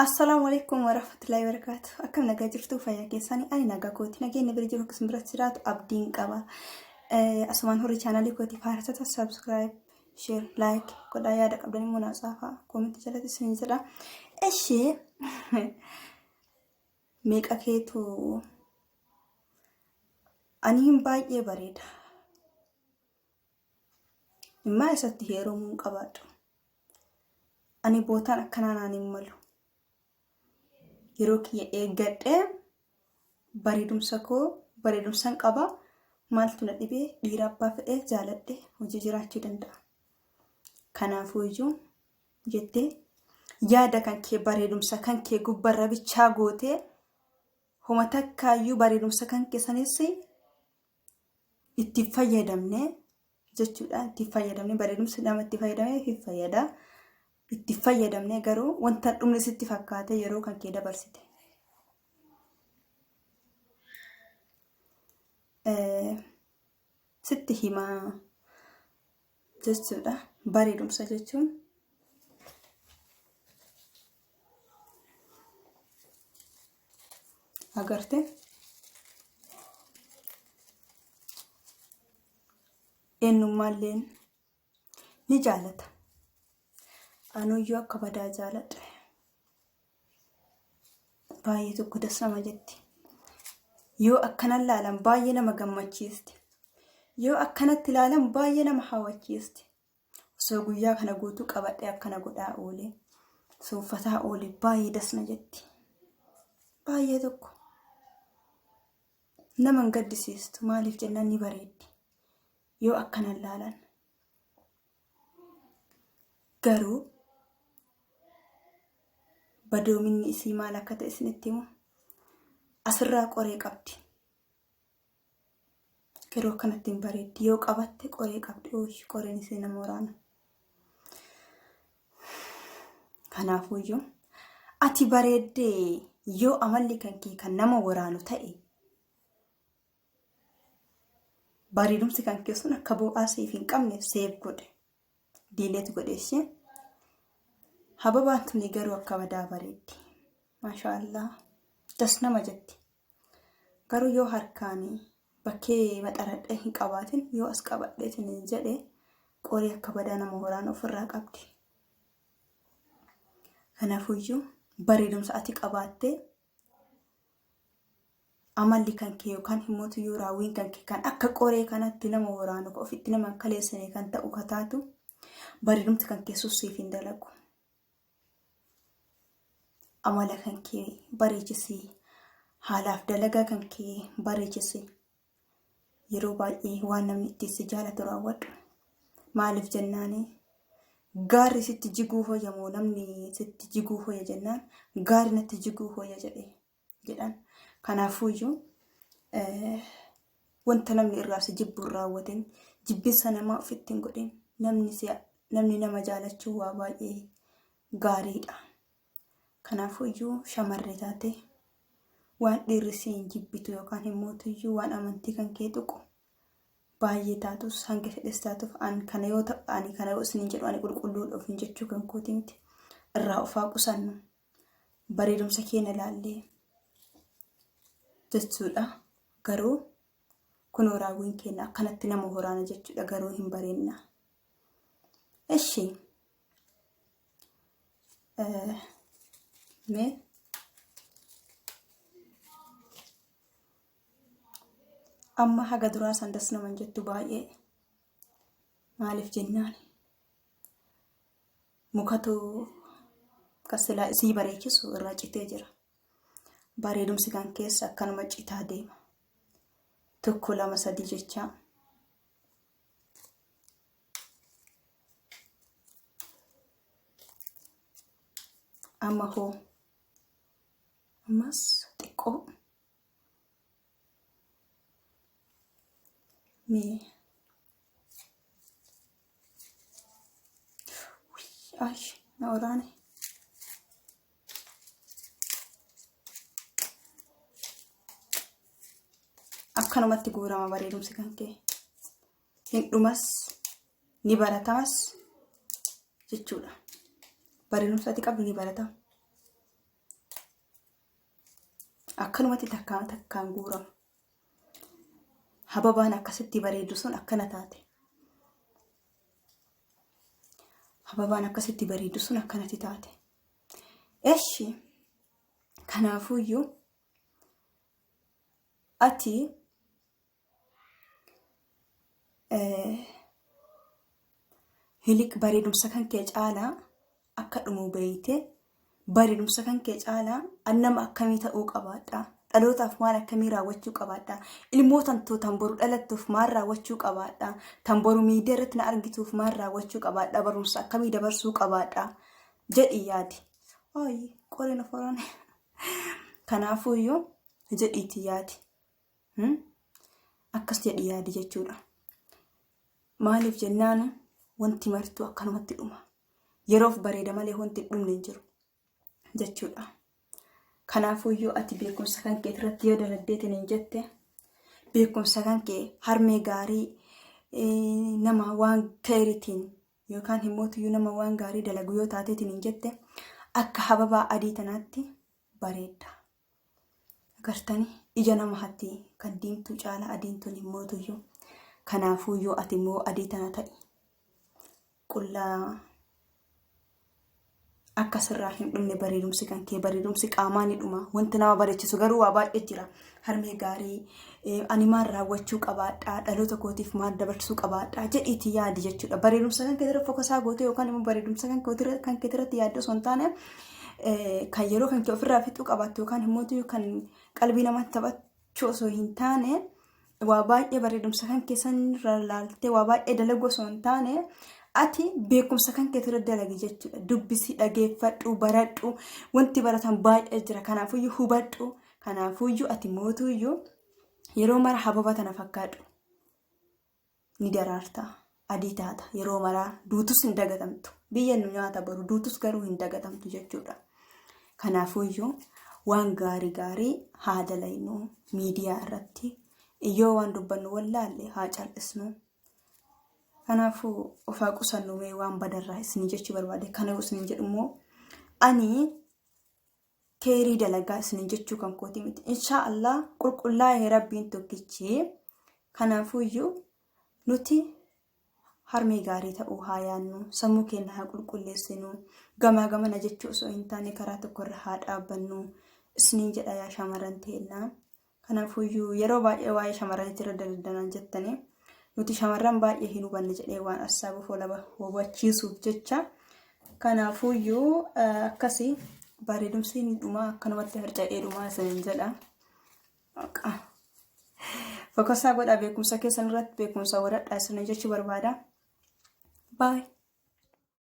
Assalaamu alaikum warahmatullahi wabarakaatu. Akkam nagaa jirtu fayyaa keessanii ani nagaa kooti nageenya bira jiru akkasuma biratti jiraatu abdiin qaba. Asumaan horii chaanaalii kooti faarsata subscribe, share, like godhaa yaada qabdan immoo naa tsaafaa koomentii jalatti isin jedha. Ishee meeqa keetu ani hin baay'ee bareeda. Immaa isatti heerumuu hin qabaadhu. Ani bootaan akkanaa naan hin malu. Yeroo kiyya eeggadhee bareedumsa koo bareedumsan qaba. Maaltu na dhibee dhiira abbaa fedhee jaaladhe hojii jiraachuu danda'a. Kanaafuu iyyuu jettee yaada kan kee bareedumsa kan kee gubbarra bichaa gootee homa takkaayyuu bareedumsa kan kee sanis itti fayyadamne jechuudha. Itti fayyadamne bareedumsi nama itti fayyadamee fi fayyada. Itti fayyadamne garuu wanta dhumni sitti fakkaate yeroo kan kee dabarsite. Sitti himaa jechuudha. Bareedumsa jechuun agarte eenyummaalleen ni jaalata. Anuyyuu akka badaa jaaladha. Baay'ee tokko das nama jetti. Yoo akkanan laalan baay'ee nama gammachiisti. Yoo akkanatti ilaalan baay'ee nama hawwachiisti. Osoo guyyaa kana guutuu qabadhee akkana godhaa oole, sooffataa oole baay'ee das na jetti. Baay'ee tokko. Nama hin gaddisiistu maaliif jennaan ni bareeddi. Yoo akkanan laalan. Garuu badoominni isii maal akka ta'e isinitti himu. Asirraa qoree qabdi. Yeroo akkanatti hin bareeddi. Yoo qabatte qoree qabdi. Ooyi qoreen isii nama waraana. Kanaafuyyuu ati bareeddee yoo amalli kan kee kan nama waraanu ta'e bareedumsi kan kee sun akka bu'aa siif hin qabne seef godhe. Diileet godhe ishee. Hababaan tuni garuu akka badaa bareeddi. Maashaa Allah. Das nama jetti. Garuu yoo harkaan bakkee maxaradhee hin qabaatin yoo as qabadheetiin hin jedhe qorii akka badaa nama waraana ofirraa qabdi. Kanafuyyuu bareedumsa ati qabaattee amalli kan kee yookaan himootuyyuu raawwiin kan kee kan akka qoree kanatti nama waraanu kan ofitti nama hin kaleessine kan ta'u ka taatu bareedumti kan kee sun siif hin dalagu. Amala kan kee bareechisi. Haalaaf dalagaa kan kee bareechisi. Yeroo baay'ee waan namni ittiin si jaalatu raawwadhu. Maaliif jennaani gaarri sitti jiguu hoyya moo namni sitti jiguu hoyya jennaan gaarri natti jiguu hoyya jedhe jedhan. Kanaafuuyyuu wanta namni irraa si jibbu hin raawwatin jibbinsa namaa ofitti hin godhin namni si namni nama jaalachuu waa baay'ee gaariidha. Kanaafuuyyuu shamarree taate waan dhiirri siin jibbitu yookaan himmootuyyuu waan amantii kan kee tuqu baay'ee taatus hanga fedhes taatuuf an kana yoo ta'u ani kana yoo isiniin jedhu ani qulqulluudha ofiin jechuu kan kooti miti irraa ofaa qusannu bareedumsa keenya ilaallee jechuudha. Garuu kunoo raawwiin keenya akkanatti nama horaana jechuudha garuu hin bareenna. Eshi mee amma haga duraa san das naman jettu baay'ee maaliif jennaan mukatu kan silaa isii bareechisu irraa citee jira. Bareedumsi kan keessa akkanuma citaa deema. Tokko lama sadii jechaa. Amma hoo ammas xiqqoo mee Ay, na waraane. Akkanumatti guurama bareedumsi kan kee. Hin dhumas, ni baratamas jechuudha. Bareedumsa ati qabdu ni baratama. Akkanumatti takkaan takkaan guurama. Hababaan akkasitti bareedu sun akkana taate. Hababaan akkasitti bareedu sun akkanatti taate. Eshi kanaafuyyuu ati hiliq bareedumsa kan kee caalaa akka dhumu beeyte bareedumsa kan kee caalaa an nama akkamii ta'uu qabaadha dhalootaaf maal akkamii raawwachuu qabaadha ilmoo tantoo tan boru dhalattuuf maal raawwachuu qabaadha tan boru miidiyaa irratti na argituuf maal raawwachuu qabaadha barumsa akkamii dabarsuu qabaadha jedhi yaadi. Ooyi qoreen of horone. Kanaafuuyyuu jedhiitti yaadi. Akkas jedhi yaadi jechuudha. Maaliif jennaan wanti martuu akkanumatti dhuma. Yeroof bareeda malee wanti hin dhumne hin jiru jechuudha. Kanaafuuyyuu ati beekumsa kan kee irratti yoo dalagdeetiin hin jette beekumsa kan kee harmee gaarii nama waan keeritiin yookaan himmootuyyuu nama waan gaarii dalagu yoo taateetiin hin jette akka hababaa adii tanaatti bareedda. Agartanii ija nama hatti kan diimtuu caala adiin tun himmootuyyuu. Kanaafuu yoo ati immoo adii tana ta'i qullaa akka sirraa hin dhumne bareedumsi kan kee bareedumsi qaamaa ni dhuma. Wanti nama bareechisu garuu waa baay'ee jira. Harmee gaarii ani maal raawwachuu qabaadhaa dhaloota kootiif maal dabarsuu qabaadhaa jedhiitii yaadi jechuudha. Bareedumsa kan keetirra fokasaa gootee yookaan immoo bareedumsa kan keetirratti yaadde osoo hin taane kan yeroo kan kee ofirraa fixuu qabaattu yookaan immoo kan qalbii namaatti taphachuu osoo hin taane waa baay'ee bareedumsa kan keessan irra laaltee waa baay'ee dalaguu osoo hin taane ati beekumsa kan keetirra dalagi jechuudha. Dubbisi, dhageeffadhu, baradhu. Wanti baratan baay'ee jira. Kanaafuyyuu hubadhu. Kanaafuyyuu ati mootuyyuu yeroo mara hababa tana fakkaadhu. Ni daraarta. Adii taata. Yeroo maraa duutus hin dagatamtu. Biyya nu nyaata boru duutus garuu hin dagatamtu jechuudha. Kanaafuyyuu waan gaarii gaarii haa dalaynu miidiyaa irratti. Yoo waan dubbannu wallaalle haa cal'isnu. Kanaafuu of haa qusannu mee waan badarraa isin jechuu barbaade. Kana yoo isin jedhu immoo ani keerii dalagaa isin jechuu kan kooti miti. Inshaa Allah qulqullaa'ee rabbiin tokkichi. Kanaafuyyuu nuti harmee gaarii ta'uu haa yaannu, sammuu keenya haa qulqulleessinu, gamaa gamana jechuu osoo hin taane karaa tokkorra haa dhaabbannu isiniin jedha yaa shamarran teennaa. Kanaafuyyuu yeroo baay'ee waa'ee shamarraniitti irra daldalan jettanii nuti shamarran baay'ee hin hubanne jedhee waan assaabuuf walaba hubachiisuuf jecha. Kanaafuyyuu akkasii bareedumsi hin dhumaa akkanumatti harca'ee dhumaa isiniin jedha. Fokasaa godhaa beekumsa keessan irratti beekumsa horadhaa isiniin jechuu barbaada. Baay'ee.